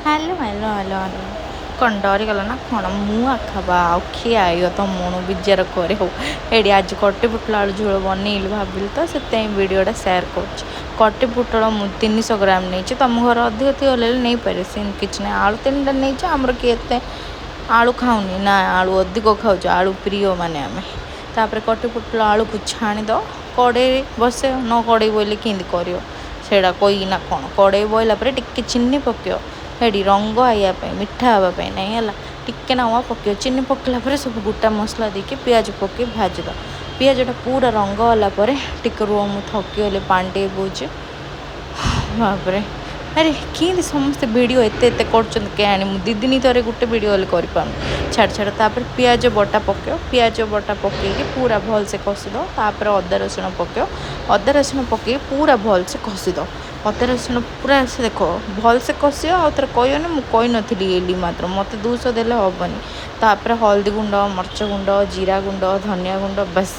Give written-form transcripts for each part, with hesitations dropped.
Hello hello hello hello. କ'ଣ ଡରିଗଲ ନା କ'ଣ? ମୁଁ ଆଖବା ଆଉ କିଏ ଆଇବ ତମଣୁ ବିଜାର କରେ। ହଉ, ଏଇଠି ଆଜି କଟି ପୋଟଳ ଆଳୁ ଝୋଳ ବନେଇଲି ଭାବିଲି ତ ସେଥିପାଇଁ ଭିଡ଼ିଓଟା ସେୟାର କରୁଛି। କଟି ପୋଟଳ ମୁଁ 300 ଗ୍ରାମ ନେଇଛି। ତମ ଘର ଅଧିକ ଥିବ ହେଲେ ନେଇପାରିବ, ସେମିତି କିଛି ନାହିଁ। ଆଳୁ 3ଟା ନେଇଛି। ଆମର କିଏ ଏତେ ଆଳୁ ଖାଉନି ନା, ଆଳୁ ଅଧିକ ଖାଉଛୁ, ଆଳୁ ପ୍ରିୟ ମାନେ ଆମେ। ତାପରେ କଟି ପୋଟଳ ଆଳୁକୁ ଛାଣିଦେବ, କଡ଼େଇ ବସେଇବ। ନ କଡ଼େଇ ବୋଇଲେ କେମିତି କରିବ ସେଇଟା କହିକିନା କ'ଣ? କଡ଼େଇ ବଇଲା ପରେ ଟିକେ ଚିନି ପକେଇବ ହେଠି, ରଙ୍ଗ ଆଇବା ପାଇଁ, ମିଠା ହେବା ପାଇଁ ନାଇଁ ହେଲା। ଟିକେ ନାୱା ପକେଇବ। ଚିନି ପକେଇଲା ପରେ ସବୁ ଗୋଟା ମସଲା ଦେଇକି ପିଆଜ ପକେଇ ଭାଜିଦେବ। ପିଆଜଟା ପୁରା ରଙ୍ଗ ହେଲା ପରେ, ଟିକେ ରୁହ, ମୁଁ ଥକିଗଲି, ପାଣି ଟିକେ ପିଉଛି। ବାପରେ, ଆରେ କେମିତି ସମସ୍ତେ ଭିଡ଼ିଓ ଏତେ ଏତେ କରୁଛନ୍ତି କେଜାଣି? ମୁଁ 2 ଦିନ ଥରେ ଗୋଟେ ଭିଡ଼ିଓ ହେଲେ କରିପାରୁନି। ଛାଡ଼ ଛାଡ଼। ତାପରେ ପିଆଜ ବଟା ପକେଇବ। ପିଆଜ ବଟା ପକେଇକି ପୁରା ଭଲସେ କଷିଦେବ। ତାପରେ ଅଦା ରସୁଣ ପକେଇବ। ଅଦା ରସୁଣ ପକେଇକି ପୁରା ଭଲସେ କଷିଦେବ। ଅଦା ରସୁଣ ପୁରା ସେ ଦେଖ, ଭଲସେ କଷିବ। ଆଉ ଥରେ କହିବନି ମୁଁ କହିନଥିଲି ଏଲି ମାତ୍ର ମୋତେ 200 ଦେଲେ ହେବନି। ତାପରେ ହଳଦୀ ଗୁଣ୍ଡ, ମରିଚ ଗୁଣ୍ଡ, ଜିରା ଗୁଣ୍ଡ, ଧନିଆ ଗୁଣ୍ଡ, ବାସ୍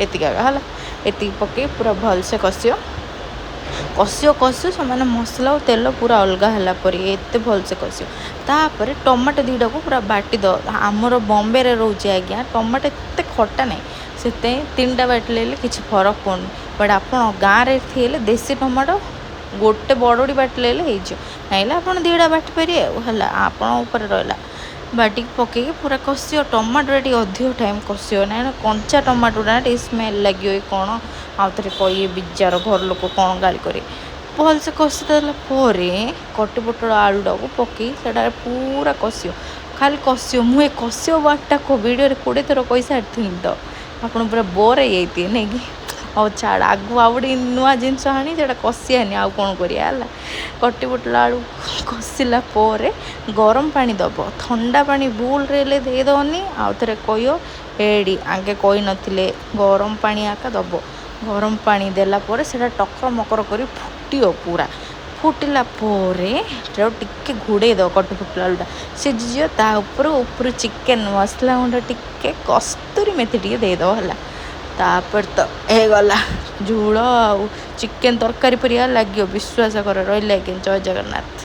ଏତିକି ଏକା ହେଲା। ଏତିକି ପକେଇ ପୁରା ଭଲସେ କଷିବ, କଷିବ, କଷିବ। ସେମାନେ ମସଲା ଆଉ ତେଲ ପୁରା ଅଲଗା ହେଲା ପରେ ଏତେ ଭଲସେ କଷିବ। ତାପରେ ଟମାଟୋ 2ଟାକୁ ପୁରା ବାଟିଦେବ। ଆମର ବମ୍ବେରେ ରହୁଛି ଆଜ୍ଞା, ଟମାଟୋ ଏତେ ଖଟା ନାହିଁ, ସେଥିପାଇଁ 3ଟା ବାଟିଲେ ହେଲେ କିଛି ଫରକ ପଡ଼ୁନି। ବଟ୍ ଆପଣ ଗାଁରେ ଥିଲେ ଦେଶୀ ଟମାଟୋ ଗୋଟେ ବଡ଼ଡ଼ି ବାଟିଲେ ହେଲେ ହେଇଯିବ। ନାଇଁଲେ ଆପଣ 2ଟା ବାଟିପାରିବେ ଆଉ ହେଲା, ଆପଣ ଉପରେ ରହିଲା। ବାଟିକି ପକେଇକି ପୁରା କଷିବ। ଟମାଟୋଟା ଟିକେ ଅଧିକ ଟାଇମ୍ କଷିବ ନାଇଁ ନା, କଞ୍ଚା ଟମାଟୋଟା ଟିକେ ସ୍ମେଲ୍ ଲାଗିବ କି କ'ଣ, ଆଉ ଥରେ କହିବେ ବିଜାର, ଘର ଲୋକ କ'ଣ ଗାଳି କରିବେ। ଭଲସେ କଷିଦେଲା ପରେ କଟି ପୋଟଳ ଆଳୁଟାକୁ ପକେଇ ସେଟା ପୁରା କଷିବ, ଖାଲି କଷିବ। ମୁଁ ଏ କଷିବ ୱାର୍ଡ଼ଟା ଭିଡ଼ିଓରେ 20 ଥର କହିସାରିଥିଲି ତ ଆପଣ ପୁରା ବୋର୍ ହେଇଯାଇଥିବେ ନାଇଁକି? ହଉ ଛାଡ଼, ଆଗକୁ ଆଉ ଗୋଟେ ନୂଆ ଜିନିଷ ଆଣି ସେଇଟା କଷିଆନି, ଆଉ କ'ଣ କରିବା ହେଲା। କଟି ପୋଟଳ ଆଳୁ କଷିଲା ପରେ ଗରମ ପାଣି ଦେବ। ଥଣ୍ଡା ପାଣି ଭୁଲରେ ହେଲେ ଦେଇଦେବନି, ଆଉ ଥରେ କହିବ ଏଇଠି ଆଗେ କହିନଥିଲେ। ଗରମ ପାଣି ଆକା ଦେବ। ଗରମ ପାଣି ଦେଲା ପରେ ସେଇଟା ଟକର ମକର କରି ଫୁଟିବ। ପୁରା ଫୁଟିଲା ପରେ ସେଟାକୁ ଟିକେ ଘୋଡ଼େଇ ଦେବ। କଟି ପୋଟଳ ଆଳୁଟା ସିଝିଯିବ। ତା ଉପରୁ ଉପରୁ ଚିକେନ୍ ମସଲା ଗୁଣ୍ଡ ଟିକେ, କସ୍ତୁରୀ ମେଥି ଟିକେ ଦେଇଦେବ ହେଲା। ତାପରେ ତ ହେଇଗଲା ଝୋଳ ଆଉ ଚିକେନ୍ ତରକାରୀ ପରିକା ଲାଗିବ, ବିଶ୍ୱାସ କର। ରହିଲେ ଆଜ୍ଞା, ଜୟ ଜଗନ୍ନାଥ।